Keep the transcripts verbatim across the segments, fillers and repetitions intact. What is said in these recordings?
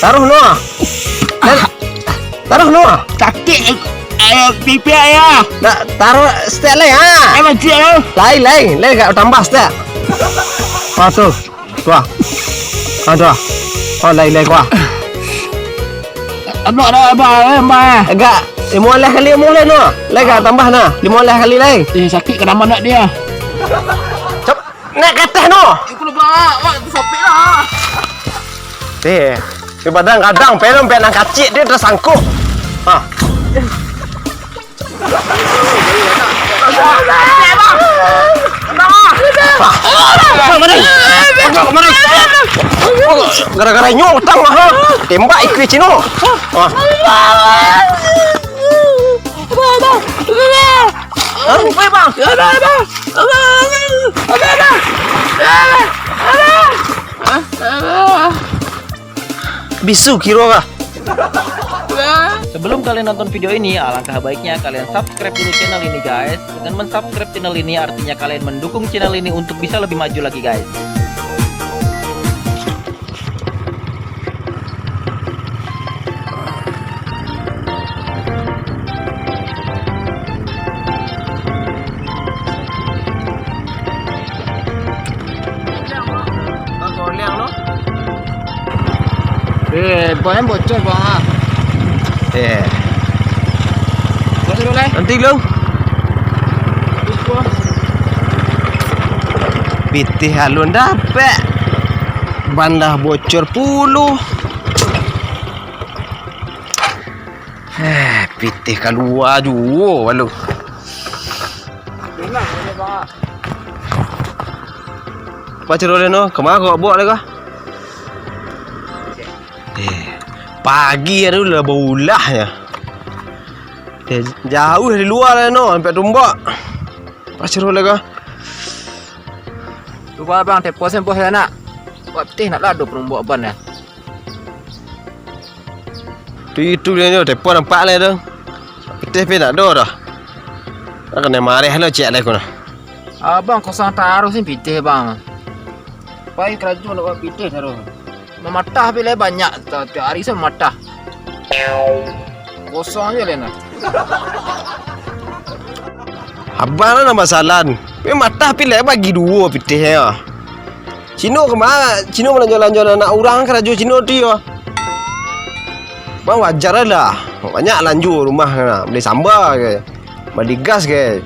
Taruh no. Taruh no. Sakik, eh, pipi ayah. Taruh setek lai, ha. Eh, macik, eh. Lai, lai, lai, gak tambah setek. Ah, tu. Tu ah. Ah, tu ah. Oh, lai, lai, kuah. Abah, abah, abah, eh, abah, eh. Agak limo belas kali amuah lai no. Lai, gak tambah nah. Limo belas kali lai. Eh, sakik ka daman nak dia. Cep-, naik ka ateh no. Aku lupa, wak, tu sapik lah. Eh, di badan gadang, pelom pe nan kacik, dia tersangkuk. Ha. Gara-gara inyo utang mah, ha. Tembak ikua cino. Ha. Ha? Weh, bang. Bisu kiro kah? Sebelum kalian nonton video ini, alangkah baiknya kalian subscribe dulu channel ini, guys. Dengan mensubscribe channel ini, artinya kalian mendukung channel ini untuk bisa lebih maju lagi, guys. Eh, ban bocor, Bang. Eh. Bocor dulu, eh. Nanti dulu. Pitih alun dapek. Ban lah bocor pulo. Eh, pitih kalua juo, walu. Baco dulu no, kama kau bawa lai kah? Eh, pagi hari tu lah baulah nyo. Eh, jauah dari lua lah no, sampai tumbak. Baco dulu lai kah? Cubo bang, tepo sen bos nak. Buek pitih nak lah ado panumbak ban nyo. Tu itu dia nyo, tepo nampak lah tu. Pitih pi nak ado dah. Nak kanai mareh lo ciek lai ko nah. Abang kosong taruih sen pitih, bang. Pai karajo nak buek pitih taruih. Mamatah pi lai banyak, ta-, tiok ari se mamatah. Kosong se lai nah. Abang lah nan basalah. Pi matah pi lai bagi duo pitih nyo. Cino kama, Cino balanjo-lanjo anak urang karajo Cino tu yo. Bang wajar lah. Banyak lanjo rumah kan. Bali samba ke. Bali gas ke.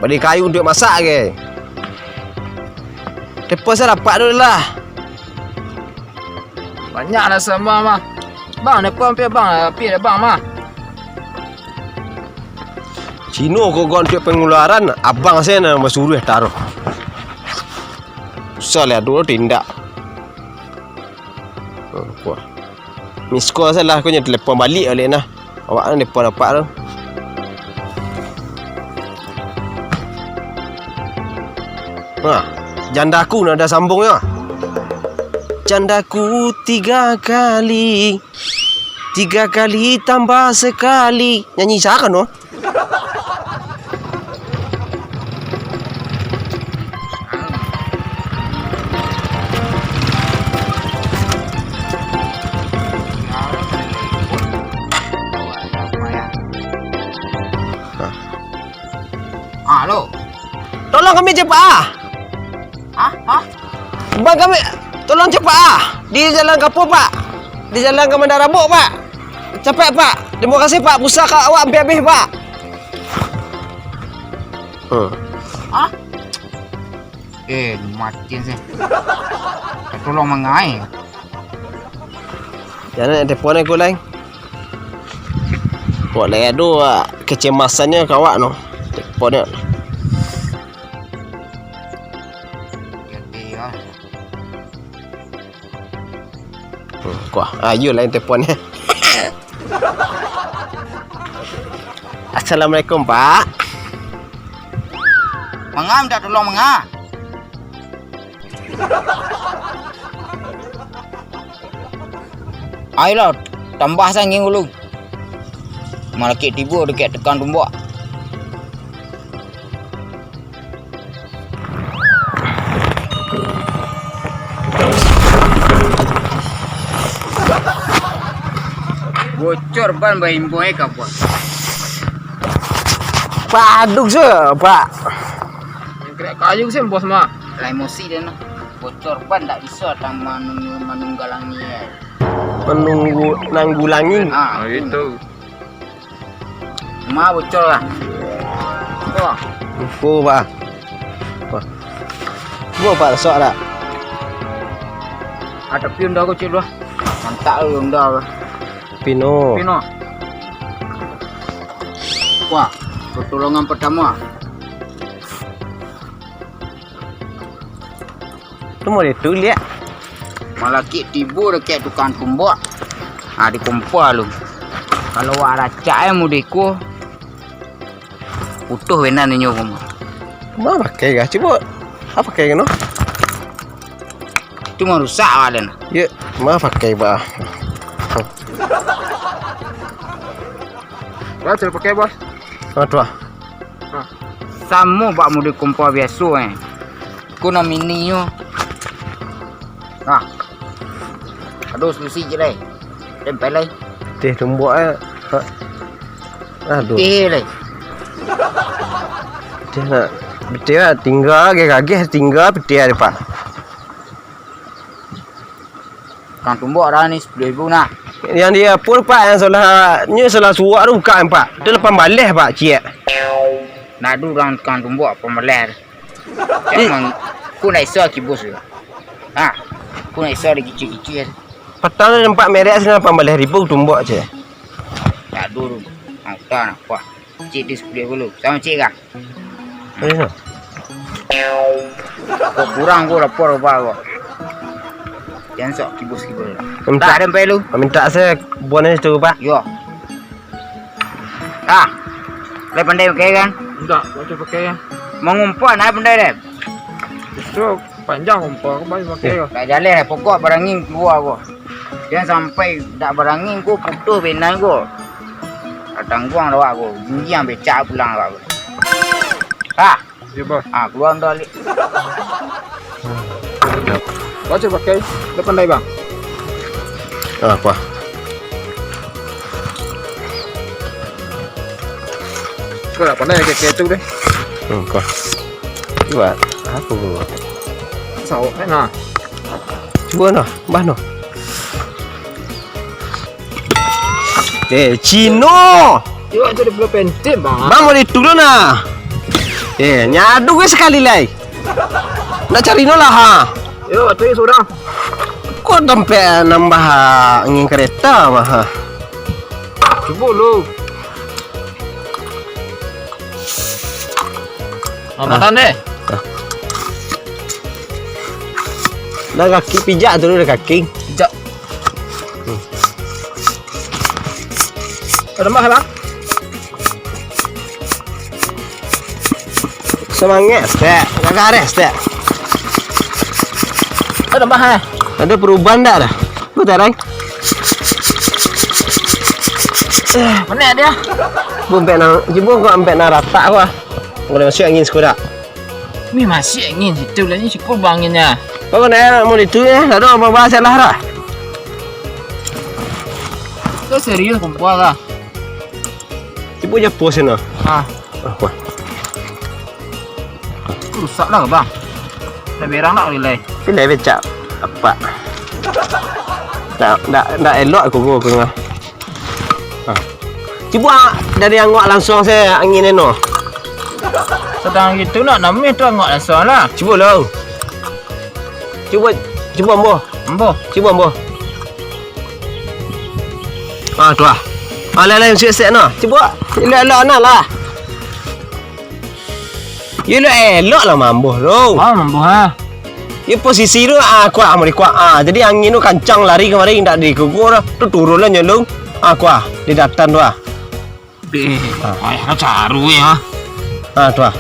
Bali kayu untuak masak ke. Tepo se dapek tu lah. Banyak lah sama mah. Bang, tepo ampia bang, ampia dah bang mah. Cino ko gok untuak pangaluaran, abang se nan basuruah taruih. Usah lah ado tindak. Hmm, kuah. Miss call salah ko nyo telepon baliak baliak nah. Awak kan telepon apak tu. Ha, jandaku nada sambungnyo. Jandaku tiga kali, tiga kali tambah sekali. Nyanyi siapa no? Ah, halo. Tolong kami cepat ah. Hah? Hah? Bang kami, tolong cepat ah. Di jalan ka apo, Pak? Di jalan ka Mandar Rabok, Pak. Capek, Pak. Terima kasih, Pak. Pulsa ka awak abih-abih, Pak. Hmm. Hah? Eh, mati sih. Tolong mangai. Jan nak telepon aku lai. Kok lai ado, ah, kecemasan nyo ka awak no. Telepon nyo. Jadi, ah. Hmm, kuah. Ah, iyo lai telepon nyo. Assalamualaikum, Pak. Manga mintak tolong, manga? Ayolah, tambah sangking dulu. Malakik tibo dakek tekan tumbak. Bocor ban baimbau ka bos. Paduk se, Pak. Gerak kayu se bos mah. Lah emosi den lah. Bocor ban dak bisa tang manung-, manunggalangi. Menunggu nanggulangi. Ah, itu. Ma bocor lah. Wah. Info, Pak. Wah. Gua, Pak, rasok dak? Ada pion dah aku cek dulu. Mantap lu dah. Pino. Pino. Wah, pertolongan pertama. Tu model tu liak. Malakik tibo dakek tukang tumbok. Ha, di kompa lu. Kalau wak racak ai model ko, putuh benan inyo ko mah. Ma pakai kah? Cubo. Ha pakai kano? Tu marusak awak den. Yo, ma pakai bah. Bah, sudah pakai, Bos. Aduh. Nah, samo bak model kompa biaso, eh. Ko nan mininyo. Nah. Aduh, solusi je lai. Tempel lai. Teh tumbok, eh. Ha. Aduh. Teh lai. Teh nak. Betul lah, tinggal, gagah, tinggal, betul lah, Pak. Tukang tumbok dah ni, sepuluh ribu nah. Yang dia pun, Pak, yang salah, nyo salah suak tu bukan, Pak. Dia lapan baleh, Pak, ciek. Nak ado urang tukang tumbok lapan baleh tu. Cak mang-, ku nak iso aki bos tu. Ha, ku nak iso ada kicik-kicik. Patang tu nampak merek sini lapan baleh ribu tumbok ciek. Tak ado tu. Ha, utang nak, wah. Cik di sepuluh ribu dulu. Sama cik kah? Ayo. Kok kurang ko lapor, Pak, ko. Jangan sok kibus-kibus. Minta, tak ada sampai lu. Minta saya bonus tu, Pak. Yo. Ah. Lai pandai pakai kan? Indak, macam pakai kan? Mangumpuan ai pandai deh. Justru panjang umpuan ko pandai pakai ko. Tak jaleh, pokok barangin keluar ko. Jangan sampai dak barangin ko putuh benang ko. Tangguang awak ko, ginjang becak pulang awak ko. Ah. Yo, Bos. Ah, keluar dah alik. Baca pakai, dah pandai, Bang. Ah, apa? Kau dah pandai kayak tu deh. Hmm, apa? Buat apa gua? Sawak kan, nah. Cuba noh, bah noh. Eh, Cino! Iwak tu dua puluh pentim, Bang. Bang, mau ditulun nah. Eh, nyadu ke sekali lai. Nak cari no lah, ha. Yo, tu surang. Kok dompet nambah angin kereta, mah, ha? Cuba lu. Ah, matan deh. Ah. Dah kaki pijak tu, dah kaki. Pijak. Hmm. Ada mah, Bang? Semangat, Stek. Gagah deh, Stek. Ada mah, eh? Ada perubahan dak dah? Lu tarang. Eh, mana dia? Gua ampek nang, cuba gua ampek nang ratak gua. Boleh masuk angin sekudak. Ni masih angin situ lah, ni cukup bang anginnya. Apa nak mau itu ya? Tak ada apa-apa salah lah. Tu serius kumpulan lah. Cuba je pos sana. Ah. Apa? Rusak lah, Bang. Dah berang nak nilai. Nilai becak. Apa? Tak, tak, tak elok aku gua kena. Ha. Cuba dari angok langsung saya angin eno. Sedang gitu nak namih tu angok langsung lah. Cuba lo. Cuba, cuba ambo. Ambo. Cuba ambo. Ah, tu lah. Ah, lai-lai masuk set no. Cuba. Elok-elok no lah. Yo, elok-elok lah mambuh tu. Ah, mambuh ah. Yo, posisi tu, ah, kuat, ah, mulai kuat. Ah, jadi angin tu kancang lari kamari, indak dikukur lah. Tu turun lah nyelung. Ah, kuat. Di datan tu ah. Beh, ah. Payah lah caru ya. Ah, tu ah.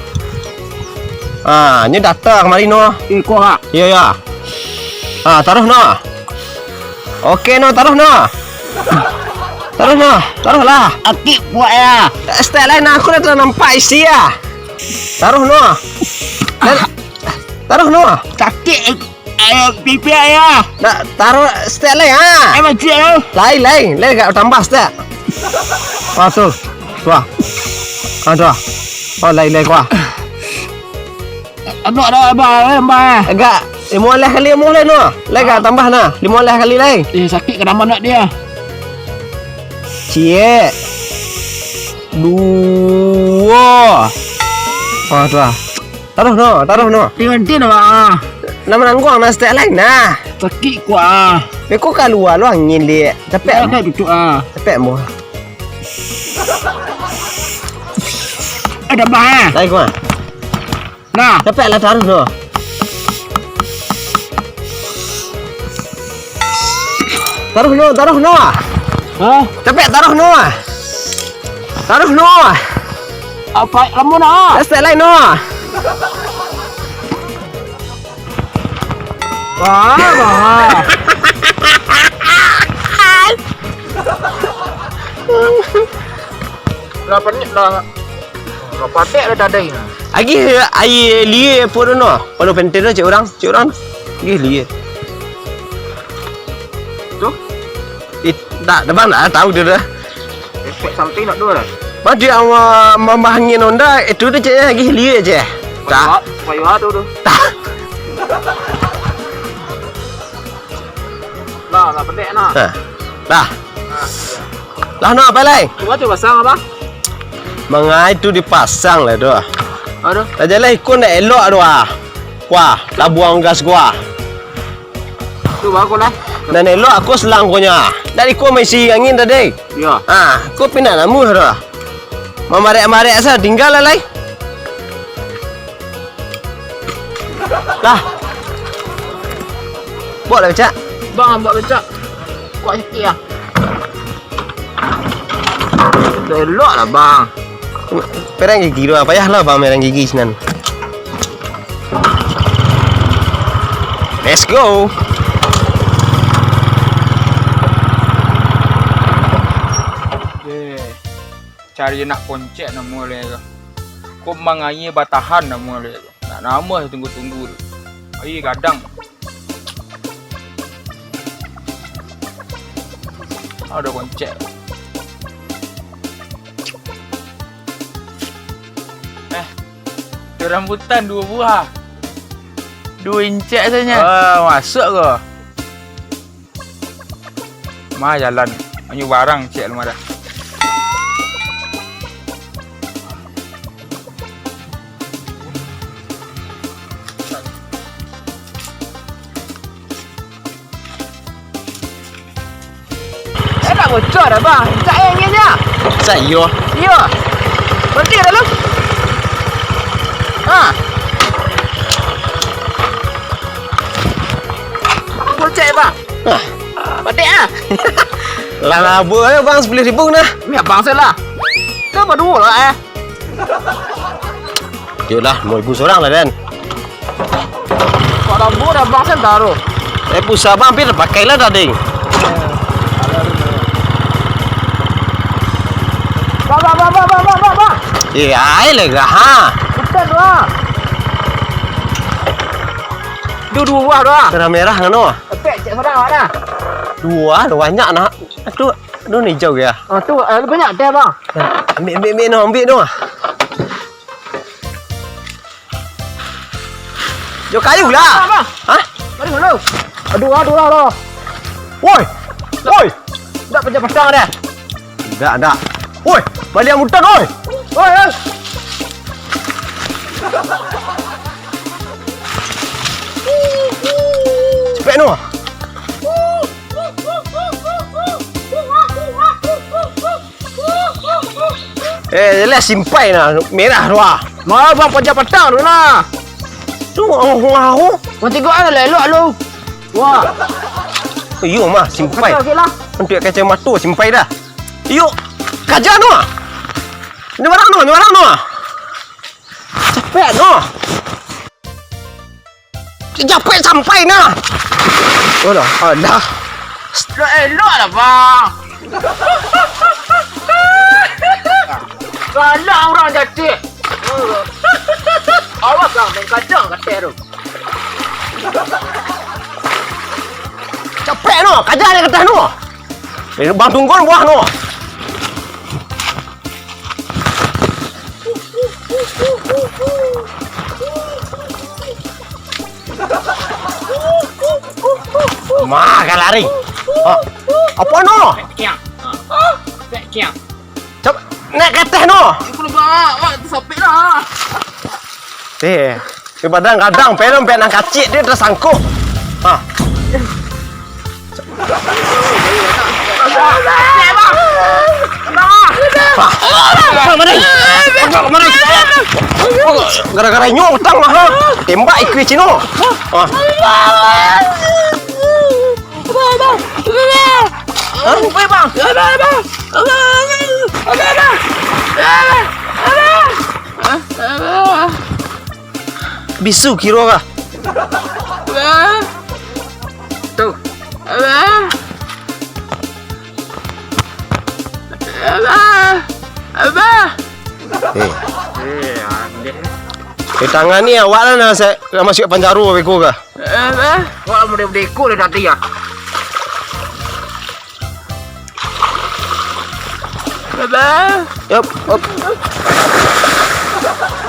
Ah, nyo datan kamari no. Eh, kuat, Kak. Yo, yo. Ah, taruh no. Oke no, taruh no. Taruh no, taruh lah. Akik buat ya. Style lain aku dah nampak isi ya. Taruh no. Dan, taruh no. Sakit. Ayo, pipi ayo. Nak taruh stek lai, ha. Eh, macik, eh. Lai, lai, lai gak tambah stek. Wah, tu. Tu ah. Ah, tu ah. Oh, lai, lai, kuah. Aduh, ada abah, eh, abah, eh. Agak limo belas kali, limo belas no. Lai gak tambah nah. Limo belas kali lai. Eh, sakik ka tambah nak dia. Ciek. Duo. Ah, tu ah. Taruh no, taruh no. Tingganti no, ah. Nak manangguang nah, stek lain nah. Sakik kuah, ah. Beko kalua lo angin, Dik. Capek. Dah, dah duduk, ah. Capek mo. Ada bah, eh. Lain kuah. Nah. Capek lah, taruh no. Taruh no, taruh no. Hah? Capek, taruh no. Taruh no. Apa lamo na? Stek lain no. Wah, wah. Lah panik lah. Lah patek lah tadai. Agih aia lia pun no. Kalau penten tu cek urang, cek urang. Agih lia. Tu? Eh, tak, abang tak tahu tu dah. Efek something nak dua lah. Bang, dia awak mambahangin onda, itu tu cek agih lia je. Tak. Payu tu tu. Tak. Lah, lah pendek nah. Ha. Lah. Lah, no, apa lai? Cuba tu pasang apa? Mangai tu dipasang lah tu. Aduh. Lah jalan ikun ndak elok tu ah. Wah, labuang gas gua. Tu bagus lah. Nan elok aku selang konyo. Ndak ikun maisi angin tadi. Yo. Ah, aku pindah namuh tu. Mamarek-marek asa tinggal lah lai. Lah. Buat lah becak. Bang, buat becak. Kuat sikit lah. Elok lah, Bang. Perang gigi tu, payah lah, Bang, merang gigi sinan. Let's go. Cari nak koncek namo le ko. Ko mangaia batahan namo le ko. Nak namo tunggu-tunggu tu. Ai gadang. Ada koncek. Eh, tu rambutan dua buah. Dua incek saja. Ah, masuk ko. Ma jalan, anyo barang cek lu mah dah. Eh, nak bocor dah, Bang. Cak eh, angin je. Sa iyo. Iyo. Berhenti dah lu. Ha. Bocor, Bang. Hah. Patek ah. Lah labo aja bang, sapuluah ribu nah. Ni abang salah. Kan baduo lah eh. Yolah, limo ribu sorang lah, Den. Kok labo dah bang salah taruh. Eh, pulsa bang, hampir pakai lah tadi. Bang, bang, bang. Eh, ai lah gah, ha. Bukan tu ah. Duo-duo buah tu ah. Merah-merah ngano ah? Epek cek sorang awak dah. Duo ah, banyak nak. Aduh, aduh ni hijau ya. Ah tu, eh, banyak teh bang. Ambil, ambil, ambil no, ambil no. Jo kayu lah. Bang, bang. Hah? Mari dulu. Aduh, aduh, aduh, aduh. Woi. Woi. Dak pajak pasang dah. Dak, dak. Woi, baliak mutan, woi. Woi, woi. Cepek no. Eh, jelas simpai nah, merah tu ah. Mau bang pajak patang tu nah. Tu, oh, oh, oh. Bang tigo ah, elok lu. Wah. Iyo mah, simpai. Okey lah. Untuk kacamata simpai dah. Iyo. Kaja no. Ni barang no, ni barang no. Capek no. Capek sampai no. Oh lah, alah. Elok lah bang. Salah orang jatuh. Awas bang, main kacang kateh tu. Ketek no, kaja dek ketek no. Eh, Bang Tunggul buah no. Mah, ka lari. Ha. Apo no? Pek kiang. Ha. Pek kiang. Cab-, naik ke ateh no. Itu lah, Bang. Wak, tersapik lah. Eh, di badan gadang, pelem pek nan kacik, dia tersangkut. Ha. Bang, mari. Bang, mari. Gara-gara nyo utang lah, ha. Tembak ikua Cino. Ha. Bang, bang. Hah? Bang, bang. Bang, bang. Bisu kiro kah? Bang. Tu. Bang. Bang. Bang. Eh. Eh, aneh. Eh, tangan ni awak lah nak sa-, nak masuk panjaro beko kah? Bang. Awak lah mode-mode iko dari tadi ya. Bang. Yop, hop.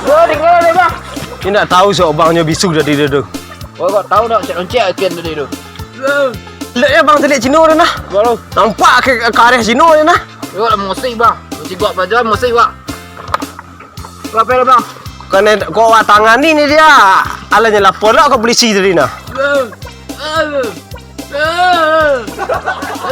Bang, tinggal deh, Bang. Ni ndak tahu sok bangnyo bisu tadi dia tu. Kau kok tahu nak cek-cek akin tadi tu? Bang. Lihat ya, Bang, caliak Cino tu nah. Baru. Nampak ke, ke arah Cino tu nah. Yo, lah musik, Bang. Musik gua pelajaran musik, Bang. Berapa ya, Bang? Bukan, kok awak tangani ni dia. Alah, nyo lapor lah ke polisi tadi nah. Bang. Bang. Bang.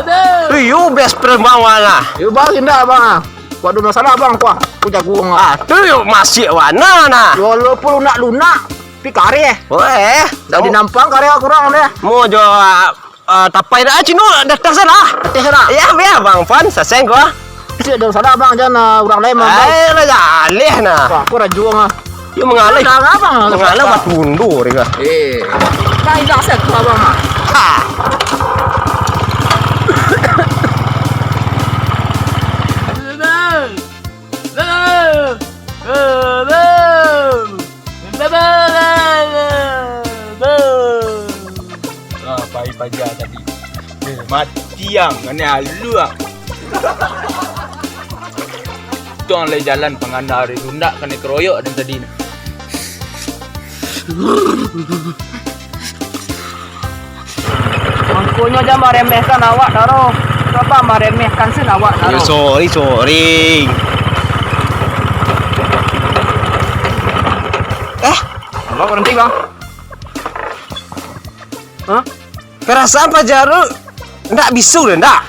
Bang. Tu you best friend bang wak lah. Yo, bang, indak, bang. Kok ado masalah, bang, kuah. Aku jago, bang. Ah, tu yo masih wana nah. Walaupun lunak-lunak, tapi kareh. Weh, dak di nampang kareh kurang deh. Mau jo, ah, ah, tapai dah, ah, Cino, dah tas lah. Dah tas lah. Ya, biar bang Fan, saseng kuah. Cik, dah salah, bang, jangan, ah, urang lain, bang. Eh, lah jaleh nah. Wah, aku rajuang ah. Yo mangalih. Dah, abang. Mangalih batundo deh kah. Eh. Dah hilang set tu abang ah. Ha. Ah, pai paja tadi. Eh, mati ang, aneh alu ang. Tong lai jalan pangana ari tu, ndak kanai keroyok den tadi nah. Mangkonyo jan maremehkan awak, Taro. Coba maremehkan sen awak, Taro. Eh, sorry, sorry. Eh? Abang berhenti, Bang. Hah? Perasaan paja tu ndak bisu deh, ndak?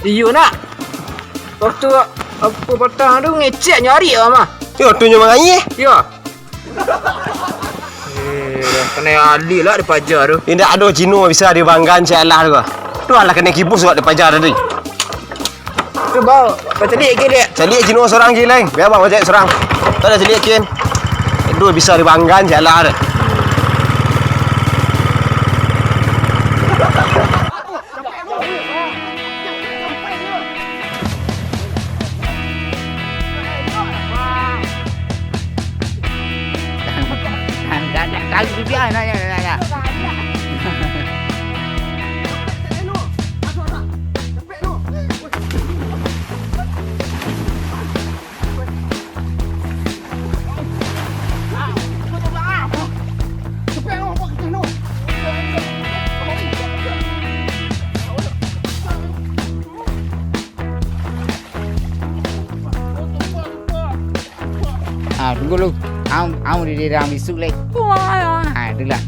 Iyo, nak. Waktu apa patang tu ngecek nyari awak mah. Yo, tu nyo mangaie. Yo. Eh, dah kanai alik lah di paja tu. Indak ado Cino bisa dibanggaan cak alah tu. Tu alah kanai kibus awak di paja tadi. Tu, bang, bacaliak ke, dek? Caliak Cino surang, Ki, lai. Bia bang bacaliak surang. Tu lah caliak, Kin. Aduh, bisa dibanggaan cak alah tu. Dah, dah, dah, dah, dah, dah. Ah, tunggu lu. Am, am di dalam isu leh. Ah, itulah.